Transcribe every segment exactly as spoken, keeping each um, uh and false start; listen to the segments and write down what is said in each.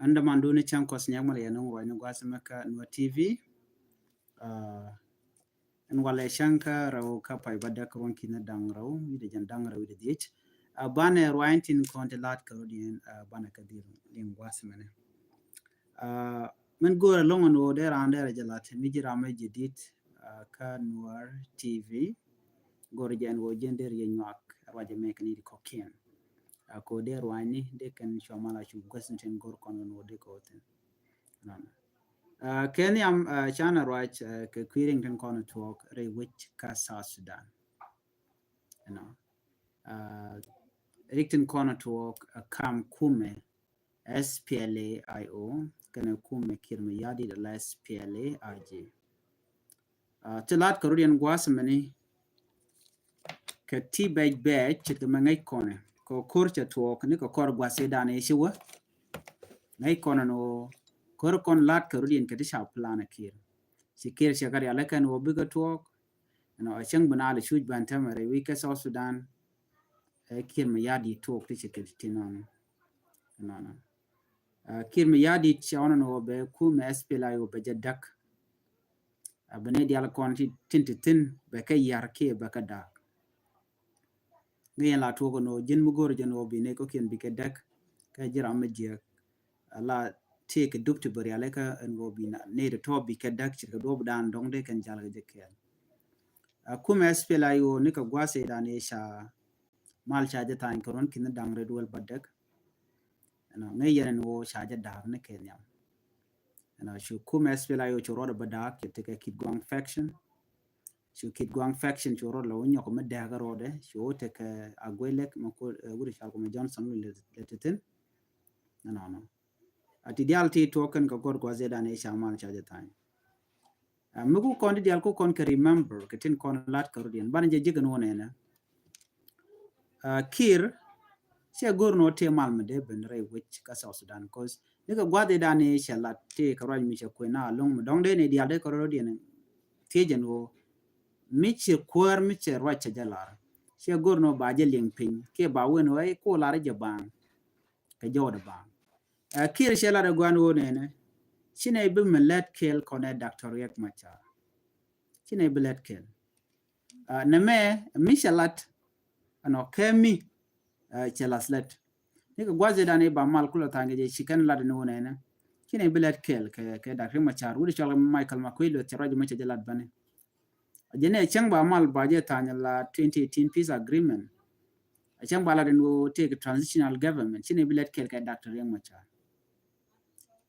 Ɛn dämandun ni cäŋ kɔs nyɛk mal yɛn nuŋ ruacni gua̱a̱th mɛ kä Nuer T V. Ɛn walɛ cäŋ kä rɛw kä pay bädäk ruɔ̱n ki̱n da̱ŋ rɛw wi̱dɛ jɛn da̱ŋ rɛw wi̱dɛ dhiec. Banɛ ruacni tin kɔn ti la̱t kä rɔ̱diɛn, banɛ kä dhil liŋ gua̱a̱th mɛnɛ. Min go̱o̱rɛ loŋ ɛn ɣöö dee raan dee rɛ jɛ la̱t mi ji̱ ram mɛ jɛ di̱t kä Nuer T V. Go̱o̱rɛ jɛ ɛn ɣöö jɛn dee rɛ jɛ nyuak ruacɛ mɛ kɛ ni di kɔ̱kiɛn. Ko dee ruacni dee kɛn cua mal a cu guäth ni tin go̱r kɔn wun wä dee kɛ wä thin. Kɛ nhiam canɛ ruac kɛ kui̱ riŋ tin kɔn tuɔɔk rɛy wec kä South Sudan. Rik tin kɔn tuɔɔk kam kumɛ S P L A I O kɛnɛ kumɛ Kiir Mayardit ala S P L A I G. Ti lat kɛ rut yɛn gua̱a̱th mɛni kɛ ti bɛc bɛc ce̱tkɛ mɛ ŋäc kɔnɛ kɛ ko̱r cɛ tuɔɔk ni kɛ kɔr gua̱a̱th i̱ dan i̱ ci wä. Ŋäc kɔnɛ ni wä ko̱r kɔn lat kɛ rut yɛn kɛ ti ca plan ɛ Kiir. Ci Kiir cɛ kɛ rial ɛ kɛn wä bikɛ tuɔɔk. Ɛnɔ ɛ cäŋ bi naal ɛ cuc ban tämɛ rɛy wi̱c kɛ South Sudan. Ɛ Kiir Mayardit tuɔɔk ti ci kɛ ti nɔnɔ. Nɔnɔ. Kiir Mayardit cɛ ɔnɔ ni wä bɛ kumɛ S P L A I O bɛ jɛ däk. A bi ni dial kɔn tin ti thin bɛ kɛ yar kiɛ bɛ kɛ daak. Ŋäc yɛn la tuɔk ɛn ɣöö ji̱n mi go̱o̱r jɛn ɣöö bi nɛy kɔ̱kiɛn bikɛ däk kɛ ji̱ ram mi jiääk. Ala tëëkɛ dup ti bä rialikä ɛn ɣöö bi nɛy ti tɔ̱ bikɛ däk ce̱tkɛ duɔ̱ɔ̱p dan dɔ̱ŋ dee kɛn jal kɛ jɛ kɛɛl. A kumɛ S P L A I O ni kɛ gua̱a̱th i̱ dan i̱ ca mal ca jɛ tha̱a̱ny kɛ ruɔ̱n ki̱n da̱ŋ rɛw duel bädäk. Ɛnɔ ŋäc yɛn ɛn ɣöö ca jɛ da̱a̱k ni kɛ nhiam. Ɛnɔ cu kumɛ S P L A I O cu rɔɔdɛ bä da̱a̱k ce̱tkɛ Kitgwang faction. Cu Kitgwang faction cu rɔɔdɛ lɛ wä nyɔk mi dɛɛk rɔɔdɛ cu wä tekɛ Agwelek mɛ ku wut i̱ cal kumɛ Johnson lɛ te thin. Ɛnɔnɔ. A ti diaal ti tuɔɔk kɛn kɛ gɔr gua̱a̱th i̱ dan i̱ ca mal ca jɛ tha̱a̱ny. Mi ku kɔn ti diaal ku kɔn kɛ remember kɛ tin kɔn lat kɛ rut yɛn banɛ jɛ ji̱ kɛn wä nɛnɛ. Kiir cɛ go̱r ni wä tëë mal mi dee ben rɛy wec kä South Sudan cause ni kɛ gua̱a̱th i̱ dan i̱ cɛ lat tëë kɛ ruac mi cɛ kuëë na lo̱ŋ mi dɔ̱ŋ dee ni diaal dee kɛ rut yɛn thiecɛn wä mi cɛ kuäär mi cɛ ruac cɛ jɛ lar. Cɛ go̱r ni wä ba jɛ liŋ piny kiɛ ba wen wä i̱ ku lar jɛ baaŋ kɛ jɔwdɛ baaŋ. Ɛ Kiir cɛ lat ɛ gua̱n wä nɛnɛ ci nɛ bi mi lɛt kɛɛl kɔnɛ Doctor Riek Machar. Ci nɛ bi lɛt kɛɛl. Nɛ mɛ mi cɛ lat ɛnɔ kɛ mi cɛ lath lɛt. Ni kɛ gua̱th i̱ dan i̱ ba mal kulɛ tha̱a̱ŋ kɛ jɛ ci kɛn lat ni wä nɛnɛ. Ci nɛ bi lɛt kɛɛl kɛ Doctor Riek Machar wut i̱ cɔl kɛ Michael Makuei Lueth cɛ ruac mɛ cɛ jɛ lat bäni. Jɛ ni ɛ cäŋ ba mal ba jɛ tha̱a̱ny la twenty eighteen peace agreement. Ɛ cäŋ ba lat in wä tëëk transitional government ci ni bi lɛt kɛɛl kɛ Doctor Riek Machar.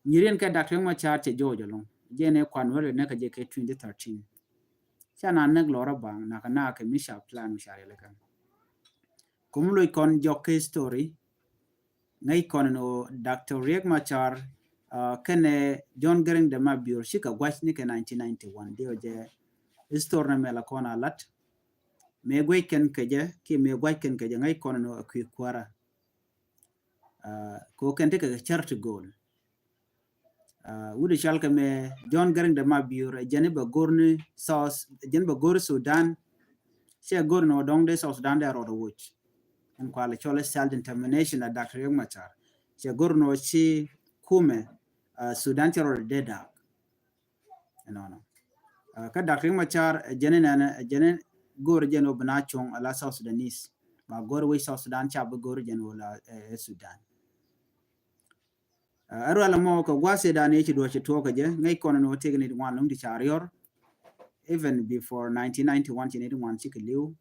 Nyiriɛn kɛ Doctor Riek Machar cɛ jɔɔc ɛlɔ̱ŋ jɛ ni kuan wä rɛ nɛ kɛ jɛ kɛ twenty thirteen. Ca na näk lɔrä baŋ nakä nakä mi ca plan mi ca riɛl kɛ. Kum loc kɔn jɔk kɛ history. Ŋäc kɔn ni wä Doctor Riek Machar kɛnɛ John Garang de Mabior cikɛ gua̱c ni kɛ nineteen ninety one diɛ wä jɛ. History ni mɛ la kɔn a lat. Mëë guec kɛn kɛ jɛ kiɛ mëë gua̱c kɛn kɛ jɛ ŋäc kɔn ni wä a kui̱ kuäärä. Kɛ wä kɛn ti kɛ kɛ charity goal. Wut i̱ cal kɛ mɛ John Garang de Mabior ɛ jɛn i̱ bɛ go̱r ni South jɛn bɛ go̱r Sudan. Cɛ go̱r ni wä dɔ̱ŋ dee South Sudan dee rɔɔd woc. Ɛn kual cɔl self determination a Doctor Riek Machar cɛ go̱r ni wä ci kumɛ Sudan cɛ rɔɔd dee daak. Ɛnɔnɔ. Kä Doctor Riek Machar ɛ jɛn i̱ nɛnɛ ɛ jɛn i̱ go̱r jɛn wä bi na cuɔ̱ŋ ala South Sudanese ba go̱r wec South Sudan ca bi go̱r jɛn wä la ɛ Sudan. Ɛ ruɛl ɛmɔ kɛ gua̱a̱th i̱ dan i̱ ci duɔ̱ɔ̱c ci tuɔɔk kɛ jɛ ŋäc kɔn ni wä tëk ni ti ŋuan lo̱ŋ ti ca riɔr. Even before nineteen ninety one ci ni ti ŋuan cikɛ li̱w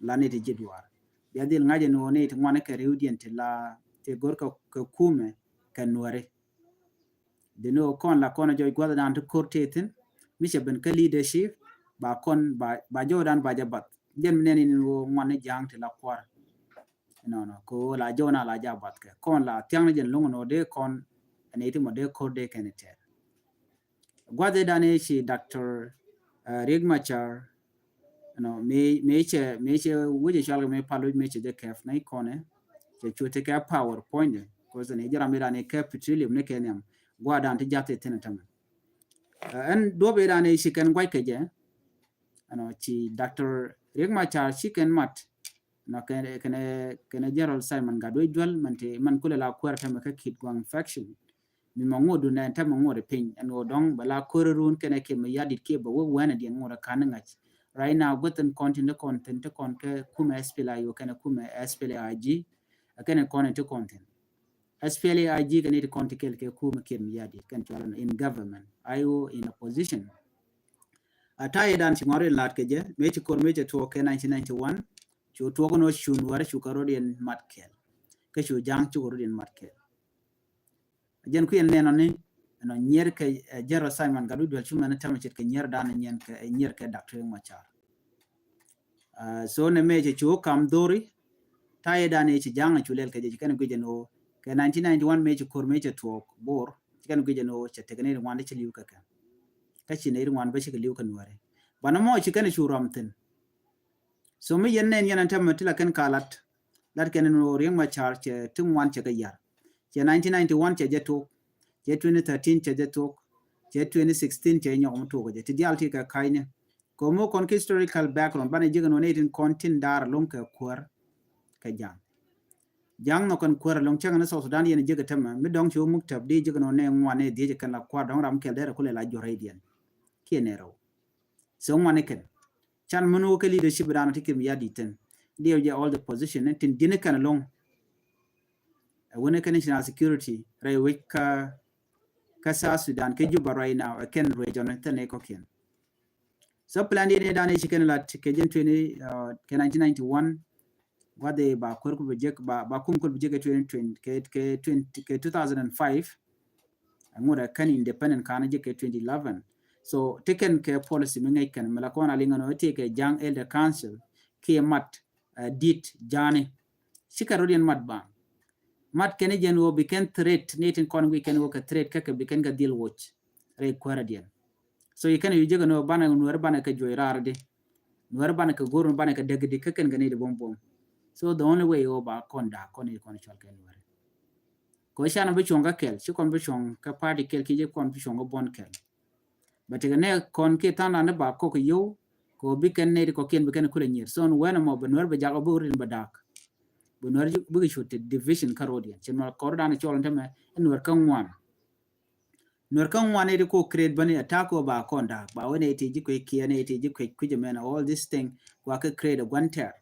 la ni ti ji̱ duaar. Bia dhil ŋa̱c ni wä ni ti ŋuan kɛ ri̱wdiɛn ti la ti go̱r kɛ kumɛ kɛ nuäri. Dini wä kɔn la kɔn a jɔc gua̱th dan ti ko̱r ti thin mi cɛ ben kä leadership ba kɔn ba jɔw dan ba jɛ bath. Jɛn mi nɛn in wä ŋuan ni ja̱a̱ŋ ti la kuar. Nɔnɔ ko la jɔw na la ja bath kɛ kɔn la thiaŋ ni jɛn luŋ nɔ dee kɔn ɛn iti mɔ dee ko̱r dee kɛn itɛr. Guath idan ici Doctor Riek Machar. Nɔ mi mi cɛ mi cɛ wicɛ cual kɛ mi pal wic mi cɛ jɛ kɛf na ikɔnɛ cɛ cuti kɛ PowerPoint. Kɔs ni jɛ ram idan ikɛ petroleum ni kɛ niam guadan ti jath ithin tamɛ. Ɛn duɔp idan ici kɛn guac kɛ jɛ. Ɛnɔ ci Doctor Riek Machar ci kɛn mat. Nɔ kɛnɛ kɛnɛ General Simon Gatwec Juɔl mɛn ti mɛn kulɛ la kuɛr tɛmɛ kä Kitgwang faction. Mi ma ŋot du nɛ tɛmɛ ŋot piny ɛn ɣöö dɔ̱ŋ bɛ la ko̱r run kɛnɛ kiɛ mi yadit kiɛ bɛ wek wɛnɛ diɛn ŋot ɛ kan ŋa̱c. Right now guäth in kɔn tin ti kɔn tin ti kɔn kɛ kumɛ S P L A I O kɛnɛ kumɛ S P L A I G. Ɛ kɛnɛ kɔn in ti kɔn tin S P L A I G kɛn it kɔn ti kɛl kɛ kumɛ kiɛ mi yadit kɛn cual in government, I O in opposition. A ta̱yɛ dan ci ŋɔr in la̱t kɛ jɛ mëë ci kor mëë cɛ tuɔɔk kɛ nineteen ninety-one. Cu tuɔɔk in wä cu Nuäär cu kɛ rot in mat kɛl. Kä cu Ja̱a̱ŋ cu kɛ rot in mat kɛl. Jɛn kui̱ ɛn nɛn ɔni ɛn ɔ nyier kɛ, eh, General Simon Gatwec Dual cu mɛn tɛmɛ ce̱tkɛ nyier dan nyier kɛ, eh, nyier kɛ Doctor Riek Machar. Ah, so nɛ mëë cɛ cu kam dhori ta̱yɛ dan ëë ci Ja̱a̱ŋ a cu lɛl kɛ jɛ ci kɛn guic ɛn ɣöö kɛ nineteen ninety-one mëë ci kor mëë cɛ tuɔɔk Bor ci kɛn guic ɛn ɣöö cɛ tekɛ nɛy ri ŋuan ti ci li̱w kɛ kɛn. Kä ci nɛy ri ŋuan bä cikɛ li̱w kɛ Nuääri. Banɛ mɔ ci kɛn cu rɔm thi̱n. So mi yɛn nɛn yɛn ɛn tɛmɛ ti la kɛn ka lat lat kɛn ɛn ɣöö Riek Machar cɛ ti ŋuan cɛ kɛ yar. Cɛ nineteen ninety-one cɛ jɛ tok, cɛ twenty thirteen cɛ jɛ tok, cɛ twenty sixteen cɛ nyɔk mi tok kɛ jɛ ti diaal ti kɛ ka̱cni. Kɛ muk kɔn kɛ historical background banɛ ji̱ kɛ nɔ nɛ tin kɔn tin daar loŋ kɛ kuäär kɛ Ja̱a̱ŋ. Ja̱a̱ŋ nɔ kɛn kuäär loŋ cäŋ ni South Sudan yɛn ji̱ kɛ tämɛ mi dɔ̱ŋ ci wä muk täp di ji̱ kɛ nɔ nɛ ŋuan nɛ dhiec kɛn la kua̱r dɔ̱ŋ ram kɛl dɛr kulɛ la juɔ̱r rɛy diɛn. Kiɛ nɛ rɛw. So ŋuan ni kɛn. Can mun wä kɛ leadership dan ti kim ya di tin. Diɛ jɛ all the position ni tin ji̱ ni kɛn loŋ. Ɛ wä ni kɛn national security rɛy wec ka, ka South Sudan kɛ Juba right now ɛ kɛn region thin ni kɔkiɛn. So plan di ni dan i̱ ci kɛn lat kɛ jɛn twenty, uh, kɛ nineteen ninety-one. Gua̱dhi ba kuer kul bi jek, ba, ba kum kul bi jek kɛ twenty twenty, kɛ, kɛ twenty, kɛ two thousand and five. Ŋut ɛ kɛn independent kan jek kɛ twenty eleven. So ti kɛn kɛ policy mi ŋäc kɛn mi la kɔn a liŋ ɛn ɔ ti kɛ Ja̱a̱ŋ Elder Council kiɛ mat, uh, dit Ja̱a̱ni. Cikɛ rot yɛn mat ba. Mat kɛn jɛn wä bi kɛn threat ni tin kɔn wi kɛn wä kɛ threat kɛ kɛ bi kɛn kɛ dhil woc. Rɛy kuäärä diɛn. So yi kɛn yu jek ɛn ɔ banɛ Nuäär banɛ kɛ juɔc raar di. Nuäär banɛ kɛ go̱r banɛ kɛ däk di kä kɛn kɛ ni di buɔ̱m buɔ̱m. So the only way ɔ ba kɔn da̱a̱k kɔn i̱ kɔn cual kɛ Nuäär. Kɛ ɔ canɛ bi cuɔ̱ŋ kä kɛl ci kɔn bi cuɔ̱ŋ kä party kɛl ki jɛ kɔn bi cuɔ̱ŋ kä buɔ̱n kɛl. Bɛ tekɛ nɛ kɔn ki tha̱a̱ŋ dan ni ba kɔk kɛ yio̱w kɛ ɔ bi kɛn nɛ di kɔkiɛn bi kɛn kulɛ nyier. So ni wɛn ɛmɔ bɛ Nuäär bɛ jak ɔ bi rin bɛ da̱a̱k. Bɛ Nuäär bikɛ cu te division kä road yɛn ci Nuäär kɔr dan cɔl ni tämɛ ɛ Nuäär kä ŋuan. Nuɛr kä ŋuan iti ko create bäni attack ko ba kɔn da̱a̱k ba wen iti ji̱ kuec kiɛn iti ji̱ kuec kui̱c ɛmɛn all this thing. Wa kɛ create a gua̱n tɛr.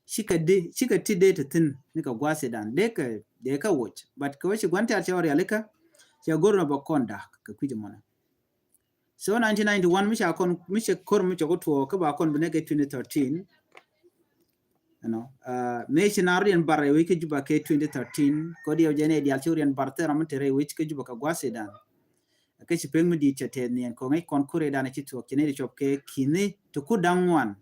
Cikɛ di cikɛ ti dee ti thi̱n ni kɛ gua̱a̱th idan dee kɛ dee kɛ woc but kɛ wec ci gua̱n tɛr cɛ wä rialikä. Cɛ go̱r nɔ bä kɔn da̱a̱k kɛ kui̱c ɛmɔnɛ. So nineteen ninety-one mi ca kɔn mi cɛ kor mi cɛ ko tuɔɔk kä ba kɔn bi nɛ kɛ twenty thirteen. Ɛnɔ mëë ci naan rɔ riɛn bar rɛy wec kä Juba kɛ twenty thirteen kɔ diɛw jɛ nɛ dial ci rɔ riɛn bar thɛr ram mi te rɛy wec kä Juba kɛ gua̱th idan. Kä ci pek mi di̱i̱t cɛ tɛth niɛn kɔ ŋäc kɔn kur idan ci thuɔk ci nɛ di cɔp kɛ ki̱ni ti kur da̱ŋ ŋuan.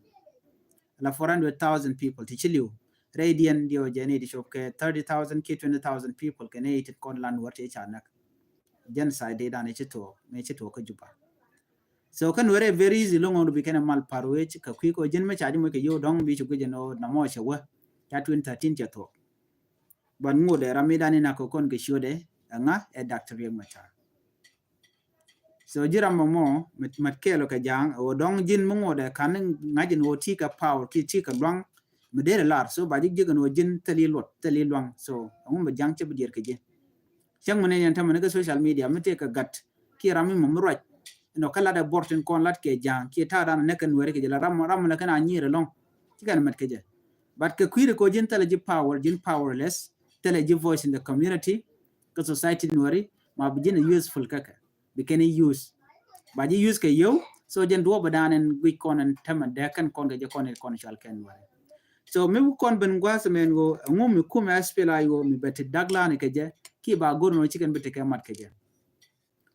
La four hundred thousand people ti ci liw rɛy diɛn diɛw jɛ nɛ di cɔp kɛ thirty thousand ki twenty thousand people kɛ nɛ itin kɔn lan wär ti ca näk. Genocide di dan i̱ ci tuɔɔk mëë ci tuɔɔk kä Juba. So kä Nuɛrɛ very easy loŋ ɔn bi kɛn mal par wec kɛ kui̱ kɔ ji̱n mi ca ji̱ moc kɛ yio̱w dɔ̱ŋ bi ci guic ɛn ɔ namɔ cɛ wä ca twenty thirteen cɛ tuɔɔk. But ŋot ɛ ram mi dan inak kɛ kɔn kɛ ciötdɛ ɛŋa ɛ Doctor Riek Machar. So ji̱ ram mɔ mɔ mat kɛɛl ɔ kɛ ja̱a̱ŋ ɔ dɔ̱ŋ ji̱n mi ŋot ɛ kan ŋa̱c ɛn ɔ ti kɛ power ki ti kɛ luaŋ mi derɛ lar so ba ji̱ ji̱ kɛ nɔ ji̱n thil i̱ luɔt thil i̱ luaŋ so ɛŋu mi ja̱a̱ŋ cɛ bi diɛɛr kɛ ji̱. Cäŋ mi nɛy yɛn tämɛ ni kä social media mi tëëkɛ gat kiɛ ram mi mɔ mi ruac. Inɔ kä lat ɛ bɔr tin kɔn lat kɛ ja̱a̱ŋ kiɛ ta̱a̱ dan nɛ kɛ Nuɛri kɛ jɛ la ram ram mi la kɛn a nyier ɛlɔ̱ŋ. Ci kɛn mɛt kɛ jɛ. But kɛ kui̱ri kɔ ji̱n thilɛ ji̱ power ji̱n powerless thilɛ ji̱ voice in the community. Kä society Nuɛri ma bi ji̱n ɛ useful kä kɛ. Bi kɛn i̱ use ba ji̱ use kɛ yio̱w. So jɛn duɔ̱ɔ̱p dan ɛn guic kɔn ɛn tämɛ dee kɛn kɔn kɛ jɛ kɔn i̱ kɔn cual kɛn Nuɛri. So mi bi kɔn ben gua̱a̱th mɛn ɣöö ɛŋu mi kumɛ S P L A I O mi bɛ ti da̱k la̱a̱ni kɛ jɛ ki ba go̱r nɔ ci kɛn bi ti kɛ mat kɛ jɛ.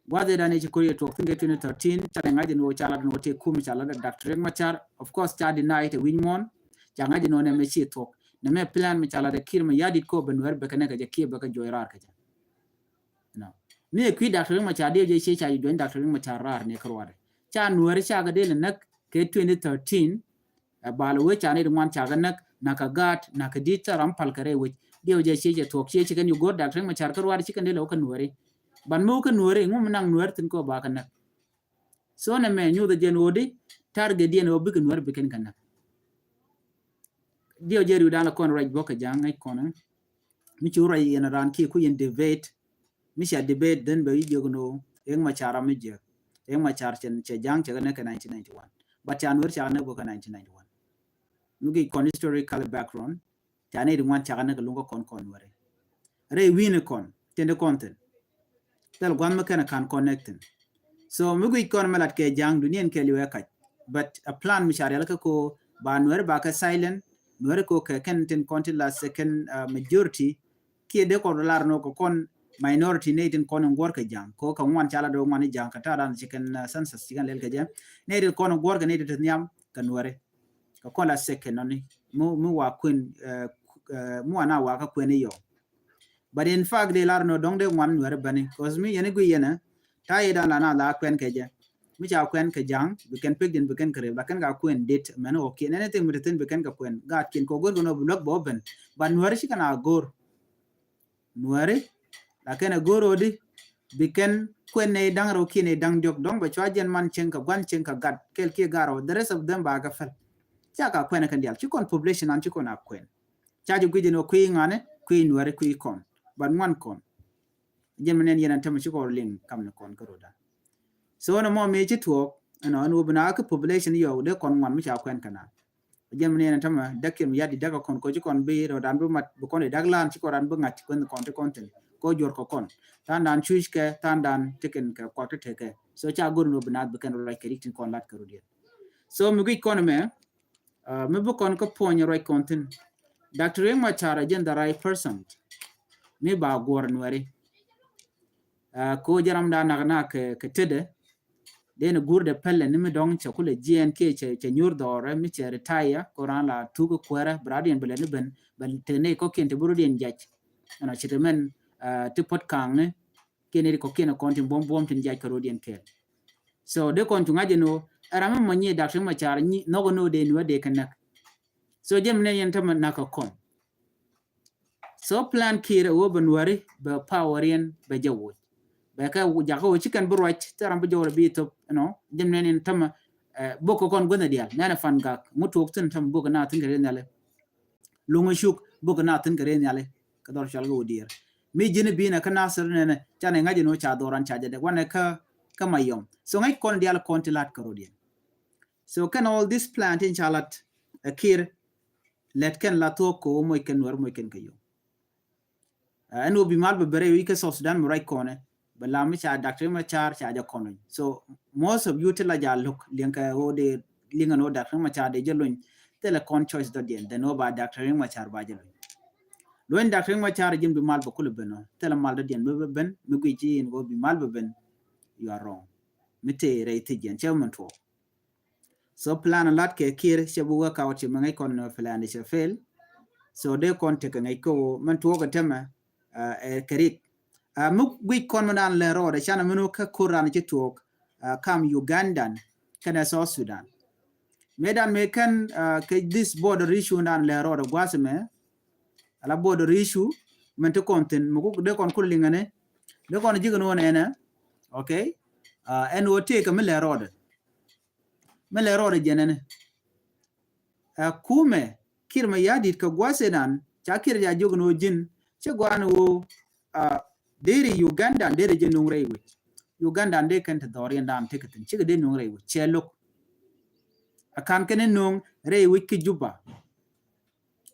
Gua̱a̱th ɛ dan ɛ ci ko̱r yɛ tuɔɔk thi̱n kɛ twenty thirteen ca lɛ ŋa̱c ɛn ɣöö ca lat ɛn ɣöö ti kum ca lat ɛ Doctor Riek Machar of course ca deny it ɛ wi̱ny muɔ̱ɔ̱n. Ca ŋa̱c ɛn ɣöö nɛ mɛ ci thuɔ̱k nɛ mɛ plan mi ca lat ɛ Kiir mi ya̱di̱t kɔ bɛ Nuɛr bɛ kɛ nɛ kɛ jɛ kiɛ bɛ kɛ juɔc raar kɛ jɛ. Mi ɛ kui̱ Doctor Riek Machar diɛ jɛ cie ca juɔny Doctor Riek Machar raar ni kɛ ruaadɛ ca Nuɛri ca kɛ dee lɛ näk kɛ twenty thirteen. Ɛ bal wee ca ni di ŋuan ca kɛ näk nakä gaat nakä di̱t ca ram pal kɛ rɛy wec diɛ jɛ cie cɛ thuɔk cie ci kɛn yu go̱r Doctor Riek Machar kɛ ruaadɛ ci kɛn dee lɛ wä kɛ Nuɛri. Ban mi wä kɛ Nuɛri ŋu mi naŋ Nuɛri thi̱n kɛ wä ba kɛ näk. So nɛ mɛ nyuth jɛn ɣöö di target diɛn ɣöö bikɛ Nuɛr bikɛn kɛ näk. Diɛ jɛ riw dan la kɔn ruac bɔk kɛ ja̱a̱ŋ ŋäc kɔn mi ci ruac yɛn raan kiɛ ku yɛn debate. Mi cia debate, then bɛ jiök ni ɣöö Riek Machar ram mi jiäk. Riek Machar cɛ, cɛ Ja̱a̱ŋ cɛ kɛ näk kɛ nineteen ninety-one. But ca Nuɛr ca kɛ näk bä kɛ nineteen ninety-one. Mi guic kɔn historical background, ca nɛy ti ŋuan ca kɛ näk kɛ luŋ kä kɔn kɔn Nuɛri. Rɛy wi̱i̱ni kɔn, tin ti kɔn thi̱n. Thil gua̱n mi kɛn a kan connecting. So mi guic kɔn mi lat kɛ Ja̱a̱ŋ duniɛn kɛɛliw ɛ kac. But a plan mi ca rial kä ko ba Nuɛri ba kɛ silent, Nuɛri ko kɛ kɛn tin kɔn ti la second, uh, majority, kiɛ dee kɔn lar nɔ kɛ kɔn minority nɛy tin kɔn in guɔ̱r kɛ Ja̱a̱ŋ. Ko kɛ ŋuan ca la dee ŋuan i̱ Ja̱a̱ŋ kɛ ta̱a̱ dan ci kɛn, uh, census ci kɛn lɛl kɛ jɛ. Nɛy tin kɔn in guɔ̱r kɛ nɛy tin ti nhiam kɛ Nuɛri. Kɛ kɔn la second nɔni. Mi, mi wa kuɛn, uh, uh, mi wa na wa kä kuɛn i̱ yɔ. But in fact, dee lar nɔ dɔ̱ŋ dee ŋuan Nuɛri bäni. Cause mi yɛn i̱ gui yɛn ɛ, ta̱a̱ i̱ dan la na la kuɛn kɛ jɛ. Mi ca kuɛn kɛ Ja̱a̱ŋ, bi kɛn pek din bi kɛn kɛ rep, la kɛn ka kuɛn det, mɛn ɣɔkiɛn, anything mi te thi̱n bi kɛn kɛ kuɛn. Gaat kiɛn kɔ go̱r kɛ nɔ bi luäk bä open. But Nuɛri ci kɛn a go̱r. Nuɛri, la kɛn a go̱r ɣöö di, bi kɛn kuɛn nɛy da̱ŋ rɛw kiɛn nɛy da̱ŋ diɔ̱k dɔ̱ŋ bɛ cua jɛn man cieŋ kɛ gua̱n cieŋ kɛ gat, kɛl kiɛ gat rɛw, the rest of them ba kɛ päl. Ca ka kuɛn kɛn diaal, ci kɔn population an ci kɔn a kuɛn. Ca ji̱ guic ɛn ɣöö kui̱ ŋa̱ni, kui̱ Nuɛri, kui̱ kɔn. But ŋuan kɔn. Jɛn mi nɛn yɛn ɛn tämɛ ci kɔn liŋ kam ni kɔn kä ro̱dan. So ɛn ɛmɔ mëë ci tuɔɔk, ɛn ɔ ɛn ɣöö bi na kä population yɔɔk dee kɔn ŋuan mi ca kuɛn kɛ na. Jɛn mi nɛn ɛn tämɛ däk kiɛm yat di däk kɛ kɔn ko ci kɔn bi ro̱dan bi mat bi kɔn di däk lan ci kɔn ran bi ŋa̱t kuɛn kɔn ti kɔn thin. Ko juɔr kɛ kɔn. Tha̱a̱ŋdan cuc kɛ, tha̱a̱ŋdan ti kɛn kɛ kuak ti tekɛ. So ca go̱r ɛn ɣöö bi naath bi kɛn ruac kɛ rik tin kɔn lat kɛ ro̱diɛn. So mi guic kɔn ɛmɛ, Uh, mi bi kɔn kä puɔ̱ny ruac kɔn thi̱n. Doctor Riek Machar ɛ jɛn the right person. Mi ba guɔ̱r Nuɛri. Uh, ko jɛ ram da nak na kɛ, kɛ tetdɛ. Dee ni guur dɛ pɛlɛ ni mi dɔ̱ŋ cɛ kulɛ jiɛɛn kiɛ cɛ, cɛ nyuur dhɔrɛ mi cɛ retire. Ko ran la tuk kuɛrɛ bi radiɛn bi lɛ ni ben, ben te nɛy kɔkiɛn te bi rodiɛn jac. Ɛnɔ ci te mɛn, uh, ti puɔt kaŋni. Kiɛn ri kɔkiɛn kɔn tin buɔm buɔm tin jac kɛ rodiɛn kɛɛl. So dee kɔn cu ŋa̱c ɛn ɣöö ɛ ram mi mɔ nyi Doctor Riek Machar nyi nhɔk ɛn ɣöö dee Nuɛr dee kɛ näk. So jɛn mi nɛn yɛn tämɛ näk kɛ kɔn. So plan Kiir ɛ ɣöö bɛ Nuɛri bɛ power yɛn bɛ jɛ woc. Bɛ kɛ jakä ɣöö ci kɛn bi ruac thil ram bi jɔwrɛ bi thop, you know, jɛn mi nɛn yɛn tämɛ, eh, bok kɛ kɔn guänh ɛ diaal nɛn ɛ Fangak ŋu tuɔɔk thi̱n tämɛ bok kɛ na thi̱n kɛ ri nhiali. Luŋ cuk bok na thi̱n kɛ ri nhiali kɛ dhɔr cɔal kɛ wä dier. Mi ji̱n bi na kä Nasir nɛnɛ ca nɛ ŋa̱c ni wä ca dhɔran ca jɛ dek wanɛ kä, kä Mayom. So ŋa̱c kɔn dial kɔn ti lat kɛ rodiɛn. So kɛn all this plan tin ca lat ɛ Kiir lɛt kɛn la thuɔk kɛ wä moc kɛn Nuɛr moc kɛn kɛ yom. Ɛn wä bi mal bɛ bɛrɛ wi̱c kä South Sudan mi ruac kɔnɛ. Bɛ lam mi ca Doctor Machar ca jɛ kɔn wi̱c. So most of you ti la ja look liɛŋ kɛ wä de liɛŋ ɛn wä Doctor Machar de jɛ luny. Thilɛ kɔn choice dɔ̱diɛn then wä ba Doctor Machar ba jɛ luny. Luny Doctor Machar jin bi mal bɛ kulɛ ben wä thilɛ mal dɔ̱diɛn bi bɛ ben mi guic ji̱ in wä bi mal bɛ ben. You are wrong. Mi te rɛy thi̱c jɛn cɛ mɛn tuɔɔk. So plan lat kɛ Kiir cɛ bi work out cɛ mɛ ŋäc kɔn nɔ plan cɛ fail. So dee kɔn tekɛ ŋäc kä wä mɛn tuɔɔk ɛ tämɛ, uh, ɛ kɛ rik. Uh, mi guic kɔn mɛ dan lɛ rɔɔdɛ canɛ mɛn wä kä koran ci tuɔɔk, uh, kam Ugandan kɛnɛ South Sudan. Mɛ dan mɛ kɛn, uh, kɛ this border issue dan lɛ rɔɔdɛ gua̱a̱th mɛ. Ala border issue mɛn ti kɔn thin mɛ kuk dee kɔn kul liŋɛ ni dee kɔn ji̱ kɛ ni wä nɛnɛ. Okay. Uh, ɛn wä tëëkɛ mi lɛ rɔɔdɛ. Mi lɛ rɔɔdɛ jɛnɛni. Ɛ kumɛ Kiir Mayardit kɛ gua̱th inan ca Kiir ja jiök ni wä ji̱n cɛ gua̱a̱n wä, a, deri Uganda deri jɛ nuŋ rɛy wec. Uganda dee kɛn ti dhɔriɛn dan ti kɛ thin cikɛ dee nuŋ rɛy wec cɛ lo̱k. A kan kɛn nuŋ rɛy wec ki Juba.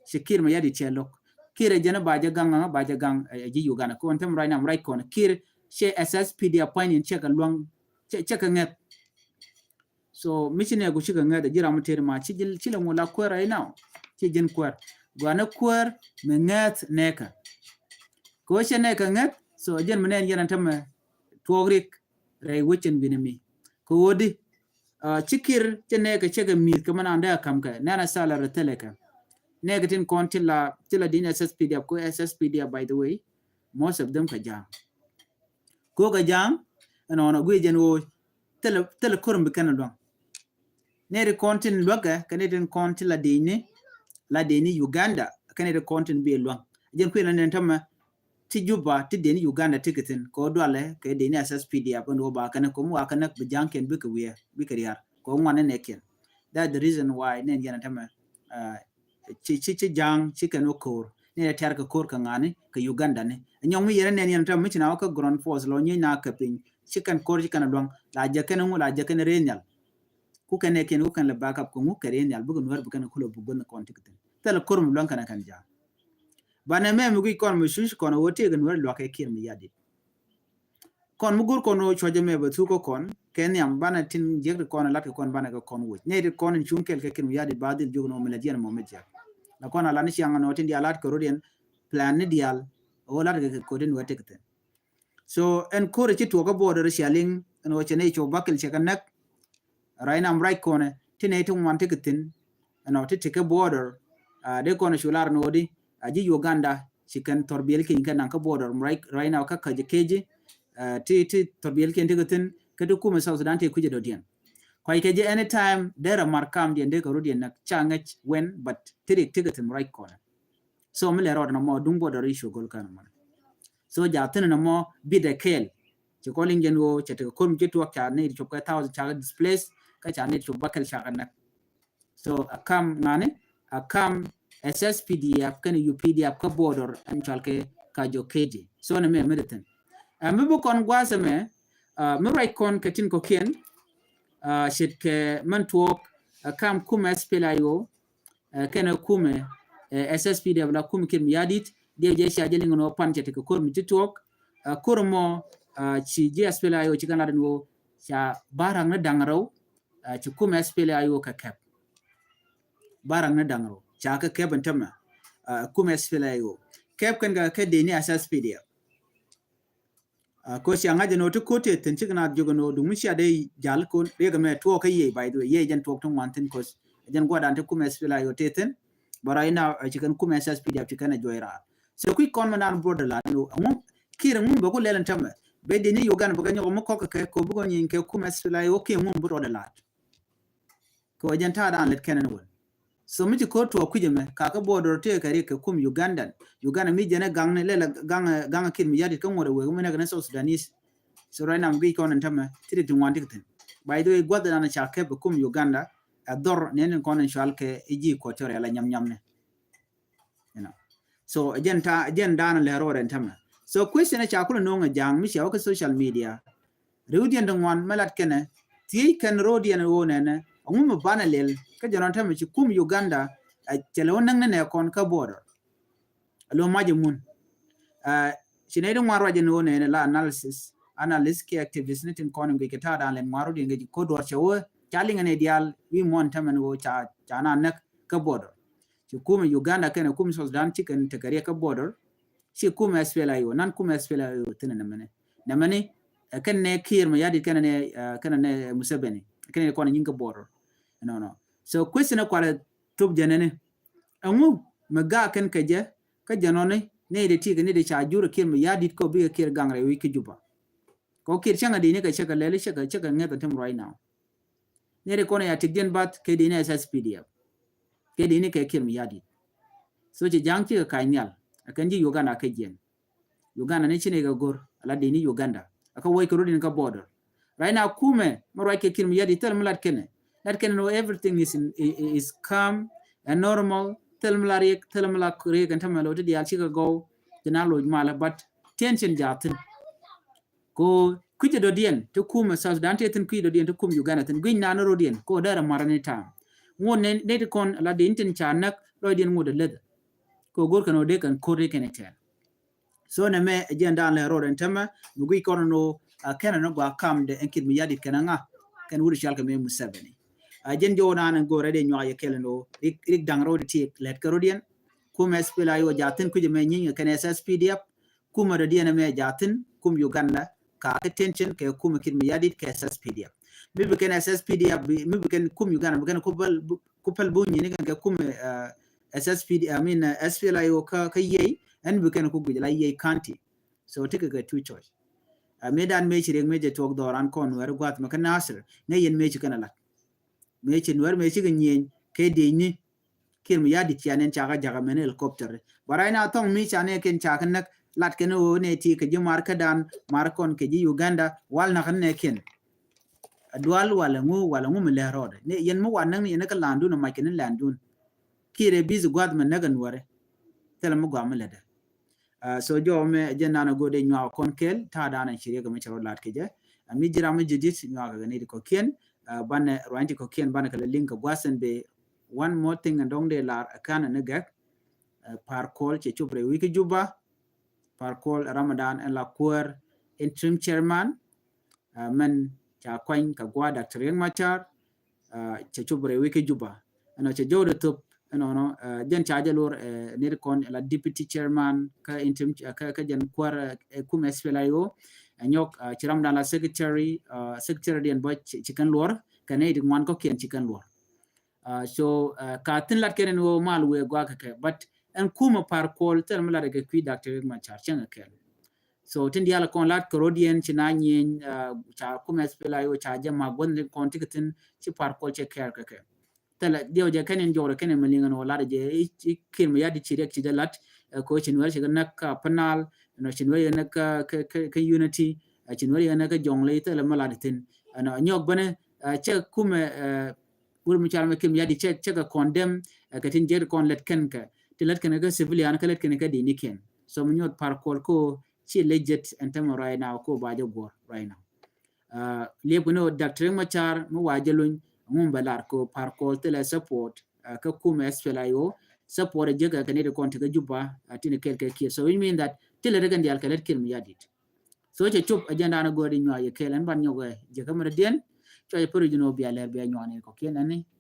Ci Kiir Mayardit cɛ lo̱k. Kiir ɛ jɛn ba jɛ gaŋ, ba jɛ gaŋ, ɛ, ɛ ji̱ Uganda. Kɔn tɛm right now, right kɔn. Kiir cɛ S S P D appointment cɛ kɛ luaŋ, cɛ, cɛ kɛ ŋɛth. So mi ci nɛ gu ci kɛ ŋɛth, ɛ ji̱ ram mi tëër ma ci ji̱, ci lɛ ŋu la kuɛr right now. Ci ji̱n kuɛr. Gɔaa ni kuɛr mi ŋɛth nɛɛkɛ. Kɛ wä cɛ nɛɛkɛ ŋɛth, so ɛ jɛn mi nɛn yɛn ɛ tämɛ tuɔɔk rik. Rɛy wecin wi̱ni mi. Kɛ ɣöö di, a, ci Kiir cɛ nɛɛkɛ cɛ kɛ mi̱i̱th kɛ mɛn an dee a ka̱m kɛ nɛn a salary thilɛ kɛ. Nɛɛkɛ tin kɔn ti la, ti la di̱n S S P D F, ko S S P D F, by the way, most of them kɛ Ja̱a̱ŋ. Ko kɛ Ja̱a̱ŋ ɛnɔnɔ guic jɛn ɣöö thilɛ, thilɛ ko̱r mi kɛn a luaŋ. Nɛy ti kɔn tin luäkɛ kɛ nɛy tin kɔn ti la di̱n ni, la di̱n ni Uganda kɛ nɛy ti kɔn tin bi luaŋ. Jɛn kui̱ la nɛn tämɛ ti Juba ti deni Uganda ti kɛ thin kɛ wä dualɛ kɛ deni S S P D F ɛn wä ba kɛn ɛ kom wa kɛn ɛ bi Ja̱a̱ŋ kɛn bikɛ wiɛ bikɛ riar kɛ wä ŋuan nɛ nɛ kiɛn. That's the reason why nɛn yɛn ɛ tämɛ, uh, ci, ci, ci Ja̱a̱ŋ ci kɛn wä ko̱r. Ni tɛr kɛ ko̱r kɛ ŋa̱ni kɛ Uganda ni. Nyɔŋ mi yɛrɛ nɛn yɛn tɛm mi ci na wä kä ground force lɔ nyieeny na kɛ piny. Ci kɛn ko̱r ci kɛn luaŋ la jɛ kɛn ŋu la jɛ kɛn rɛy nhial. Ku kɛn ɛ kiɛn ku kɛn lɛ backup kɛ ŋu kɛ rɛy nhial bikɛ Nuɛr bikɛn kulɛ buk bänh kɔn ti kɛ thi̱n. Thilɛ ko̱r mi luaŋ kɛn ɛ kɛn ja̱a̱ŋ. Banɛ mɛ mi guic kɔn mi cuc kɔn ɛ wä tëëk Nuɛr luakä Kiir Mayardit. Kɔn mi go̱r kɔn ɣöö cuɔ̱cä mɛ bɛ thuk kä kɔn kɛ nhiam banɛ tin jiäk ti kɔn lat kɛ kɔn banɛ kɛ kɔn woc nɛy ti kɔn in cuŋ kɛl kɛ Kiir Mayardit ba dhil jiök ni ɣöö mi lät yɛn mɔ mi jiäk. La kɔn a lat ni ciaŋ ni ɣöö tin diaal lat kɛ rot yɛn plan ni diaal ɣöö lat kɛ kɛ ko̱t in wä tek thi̱n. So ɛn ko̱r ci tuɔk kä border cia liŋ ɛn ɣöö cɛ nɛy cuɔ bakɛl cɛ kɛ näk. Right now right kɔnɛ ti nɛy ti ŋuan ti kɛ thi̱n ɛnɔ ti ti kä border. Dee kɔnɛ cu lar ni ɣöö di a ji̱ Uganda ci kɛn thɔr biɛl keny kɛ naŋ kä border right now kä Kajo Keji. Ti ti thɔr biɛl keny ti kɛ thi̱n kä ti kumɛ South Sudan ti kui̱cɛ dɔ̱diɛn. Kuay kɛ jɛ anytime derɛ mar kam diɛn dee kɛ rot diɛn nak ca ŋäc wen but ti rik ti kɛ thi̱n right kɔnɛ. So mi lɛ rɔɔd na mɔ duŋ border issue gol kan mɔ. So ja thin na mɔ bit a kɛl. Ci kɔl in jɛn wo cɛ tekɛ ko̱r mi ci tuɔk ca ni cop kɛ thousand ca displace kä ca ni cop bakɛl ca kɛ nak. So a kam ŋani a kam S S P D F kɛn U P D F kä border ɛn cɔal kɛ Kajo Keji. So ni mɛ mi di thin. Ɛn mi bi kɔn gua̱a̱th ɛmɛ mi ruac kɔn kɛ tin kɔkiɛn. Ce̱tkɛ mɛn tuɔɔk a kam kumɛ S P L A I O kɛnɛ kumɛ S S P D F la kumɛ Kiir Mayardit. Diɛ jɛ cia jɛ liŋ ni wä pan cɛ tekɛ ko̱r mi ti tuɔɔk. Ko̱r mɔ ci ji̱ S P L A I O ci kɛn lat ni wä ca barak ni daŋ rɛw. Ci kumɛ S P L A I O kɛ kɛp barak ni daŋ rɛw ca kɛ kɛp in tämɛ. Kumɛ S P L A I O kɛp kɛn kɛ kɛ dee ni S S P D F. Ko̱ cia ŋa̱c ɛn ɣöö ti ko̱t tëë thi̱n cikɛ naath jiök ɛn ɣöö duŋ mi cia dee jal ko̱n riɛk ɛmɛ tuɔɔk kä yiëë, by the way, yiëë jɛn tuɔɔk ti ŋuan thi̱n ko̱ jɛn gua̱dan ti kumɛ S P L A I O tëë thi̱n. Bä right now ci kɛn kumɛ S S P D F ci kɛn ɛ juɔc raar. So kui̱ kɔn mi naan border lat ɛn ɣöö ɛŋu Kiir ɛŋu bɛ ku lɛl ɛn tämɛ bɛ dee ni Uganda bɛ kɛ nyɔk mi kɔk kɛ kɛ ko̱ bikɛ nyiny kɛ kumɛ S P L A I O kiɛ ɛŋu bi rɔɔdɛ lat. Kɛ wä jɛn ta̱a̱ dan lät kɛn ɛn wän. So mi ci ko̱r tuɔɔk kui̱c ɛmɛ kakä border tëë kɛ riɛk kɛ kum Ugandan. Uganda mi jɛn ɛ gaŋni lɛl ɛ gaŋ ɛ gaŋ ɛ Kiir Mayardit kä ŋuɔt ɛ wek mi nɛk ni South Sudanese. So right now mi guic kɔn ɛn tämɛ ti ti ti ŋuan ti kɛ thi̱n. By the way gua̱th ɛn an ca kɛp ɛ kum Uganda ɛ dhɔr nɛn in kɔn in cual kɛ i̱ ji̱ Equatoria la nyam nyam ni. You know. So jɛn ta jɛn dan lɛ rɔɔd ɛn tämɛ. So question ɛ ca kulɛ no̱o̱ŋ ɛ ja̱a̱ŋ mi cia wä kä social media. Riwdiɛn ti ŋuan mi lat kɛnɛ thiec kɛn ro̱diɛn ɣöö nɛnɛ ɛŋu mi banɛ lɛl kä jɛn rɔn tämɛ ci kum Uganda. Cɛ lɛ wä näk ni nɛ kɔn kä border. Lo mac imun. Ci nɛy ti ŋuan ruac in ɣöö nɛnɛ la analysis analyst kiɛ activist ni tin kɔn in guic kɛ ta̱a̱ dan lɛn ŋuan ro̱diɛn kɛ ci ko̱ duɔr cɛ wä ca liŋɛ nɛ diaal wi̱i̱ muɔ̱n tämɛ ni ɣöö ca ca na näk kä border. Ci kumɛ Uganda kɛnɛ kumɛ South Sudan ci kɛn tekɛ riɛk kä border. Ci kumɛ S P L A I O nan kumɛ S P L A I O thinɛ nɛmɛni nɛmɛni. Kɛn nɛ Kiir Mayardit kɛnɛ nɛ kɛnɛ nɛ Museveni kɛnɛ nɛ kɔn nyin kä border. Nɔnɔ so question kualɛ thop jɛnɛni. Ɛŋu mi gaak kɛn kɛ jɛ kä jɛnɔni nɛ ide ti kɛ ni de ca jur Kiir Mayardit kɛ bikɛ Kiir gaŋ rɛ wi̱c kä Juba. Kɔ Kiir cäŋ a dini kɛ cäk a lɛli cäk a cäk a ŋɛth a tem right now. Nɛri kɔn a ya tik diɛn bath kɛ dini S S P D F kɛ dini kɛ Kiir Mayardit. So ci ja̱ŋ cikɛ ka̱ny nhial a kɛn ji̱ Uganda a kɛ jiɛn. Uganda ni ci ni kɛ go̱r a la dini Uganda a kɛ wec kɛ rudin kä border. Right now kumɛ mɛ ruac kɛ Kiir Mayardit thil mi lat kɛnɛ lat kɛnɛ no everything is in, is calm and normal. Thil mi la riek thil mi la riek ɛn tämɛ lo ti diaal cikɛ gɔw. Ti na loc malɛ but tension jathin. Ko kui̱cɛ dɔ̱diɛn ti kumɛ South Sudan ti thin kui̱cɛ dɔ̱diɛn ti kum Uganda thin gui̱ny nan rɔ̱diɛn ko dɛrɛ marɛ ni ta̱a̱m. Ŋot ni ti kɔn la di ni tin ca näk lɔcdiɛn ŋot ɛ leth. Ko go̱r kɛn ɔ dee kɛn ko̱r ri kɛn ɛ tɛn. So nɛ mɛ ɛ jiɛn dan lɛ rɔɔd ɛn tämɛ mi gui̱c kɔn ɔ no a kɛn ɔ ni gua kam dɛ ɛn Kiir Mayardit kɛn ɛ ŋa kɛn wut cal kɛ mɛ Museveni. A jiɛn jɔw nan ɛn go̱r ɛ dee nyuak yɛ kɛl ɛn ɔ rik daŋ rɔɔd ti lɛt kɛ rɔ̱diɛn. Kumɛ S P L A I O jathin kui̱cɛ mɛ nyiny kɛn S S P D F. Kumɛ dɔ̱diɛn ɛmɛ jathin kum Uganda ka kɛ tension kɛ kumɛ Kiir Mayardit kɛ S S P D F. Mi bi kɛn S S P D F mi bi kɛn kum Uganda bi kɛn ku päl bu nyini kɛn kɛ kumɛ S S P D F I mean S P L A I O kä kä Yei ɛn bi kɛn ku guic la Yei County. So tikɛ kɛ two choice. Mi dan meci riek meci tuɔk dhɔran kɔn Nuɛr guath mɛ kä Nasir ŋɛ yɛn meci kɛn a lat. Meci Nuɛr meci kɛ nyieny kɛ diecni. Kiir Mayardit cia nɛn cakɛ jakä mɛn helicopter. But right now thɔŋ mi ca nɛ kɛn cakɛ näk lat kɛn ɣöö nɛ ti kɛ ji̱ mar kädan mar kɔn kɛ ji̱ Uganda wal nak nɛ kɛn. A dual wala ŋu wala ŋu mi lɛ rɔɔdɛ ni yɛn mi wa näk ni yɛn kä landun a mac kɛn landun. Kiir ɛ busy guath mɛ näk a Nuɛrɛ. thilɛ mi gɔaa mi lätdɛ. So jɔwä mɛ jɛn danɔ go̱o̱r dee nyuak kɔn kɛl ta̱a̱ danɔ ci riɛk mi cɛ rɔ lat kɛ jɛ. Mi ji̱ ram mi ji̱ dit nyuak kɛ ni ti kɔ̱kiɛn. Banɛ ruany ti kɔ̱kiɛn banɛ kɛ lɛ liŋ kɛ gua̱a̱th ɛn bɛ. One more thing ɛn dɔ̱ŋ dee lar ɛ ka̱n ɛn ni gɛk. Par Kuol cɛ cop rɛy wi̱i̱ kä Juba. Par Kuol Ramadan ɛn la kuäär interim chairman. Mɛn ca kuany kɛ gua̱a̱ Doctor Riek Machar. Cɛ cop rɛy wi̱i̱ kä Juba. Ɛnɔ cɛ jɔwdɛ thop ɛnɔnɔ. Jɛn ca jɛ lor nit kɔn la deputy chairman kä interim kä jɛn kuäär kum SPLA-IO. Ɛ nyɔk ci Ramadan la secretary, secretary diɛn bä ci kɛn luɔr kɛ nɛy ti ŋuan kɔ̱kiɛn ci kɛn luɔr. So ka thin lat kɛn ɛn ɣöö mal wëë guak kɛ kɛ, but ɛn kumɛ Par Kuol thil mi lat kɛ kui̱ Doctor Riek Machar cäŋ kɛ kɛl. So tin diaal kɔn lat kɛ rot yɛn ci na nyieny ca kumɛ SPLA-IO ca jɛ ma gua̱n kɔn ti kɛ thin ci Par Kuol cɛ kɛɛr kɛ kɛ. Thilɛ diɛw jɛ kɛn in jɔwrɛ kɛn in mi liŋ ɛn ɣöö lat jɛ i̱ Kiir Mayardit ci riɛk ci jɛ lat kɛ ɣöö ci Nuɛr ci kɛ näk kä Upper Nile, ɛnɔ ci Nuɛr ci kɛ näk kä Unity, ci Nuɛr ci kɛ näk kä Jonglei, thilɛ mi lat thin. Ɛnɔ nyɔk bänɛ cɛ kumɛ wur mi car mɛ Kiir Mayardit cɛ cɛ kɛ condemn kɛ tin jɛ kɔn lät kɛn kɛ ti lät kɛn kɛ civilian kɛ lät kɛn kɛ dini kɛn. So mi nyuɔt Par Kuol ko ci legit ɛn tämɛ right now ko ba jɛ guɔr right now. Liep kɛ ni Doctor Riek Machar mi wa jɛ luny ŋum bɛ lar ko Par Kuol thilɛ support kä kumɛ SPLA-IO, support ɛ jek kɛ ni ti kɔn ti kɛ Juba ti ni kɛl kɛ Kiir. So which mean that ti lät kɛn diaal kɛ lät Kiir Mayardit. So cɛ cop agenda ni go̱o̱r di nyuak yɛ kɛl ɛn ban nyɔk ɛ jɛ kä mɛ diɛn. Cua jɛ pär jɛ ni wä bia lɛr bia nyuak ni kɔ̱kiɛn ɛn ni.